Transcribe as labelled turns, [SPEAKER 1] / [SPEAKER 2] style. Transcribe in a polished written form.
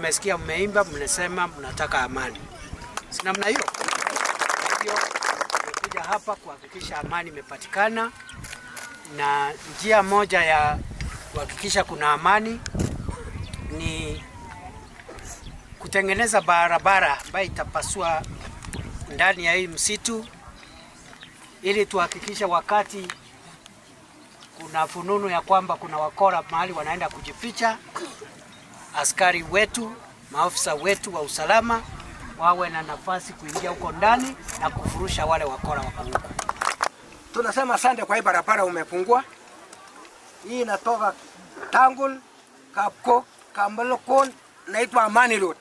[SPEAKER 1] Nimesikia mmeimba, mnasema mnataka amani, si namna hiyo? Hivyo tumekuja hapa kuhakikisha amani imepatikana, na njia moja ya kuhakikisha kuna amani ni kutengeneza barabara ambayo itapasua ndani ya hii msitu, ili tuhakikishe wakati kuna fununu ya kwamba kuna wakora mahali wanaenda kujificha, askari wetu, maafisa wetu wa usalama wawe na nafasi kuingia huko ndani na kufurusha wale wakora wako huko.
[SPEAKER 2] Tunasema asante kwa hii barabara umefungua. Hii inatoka Tangul, Kapko, Kambalokon, naitwa Amani Road.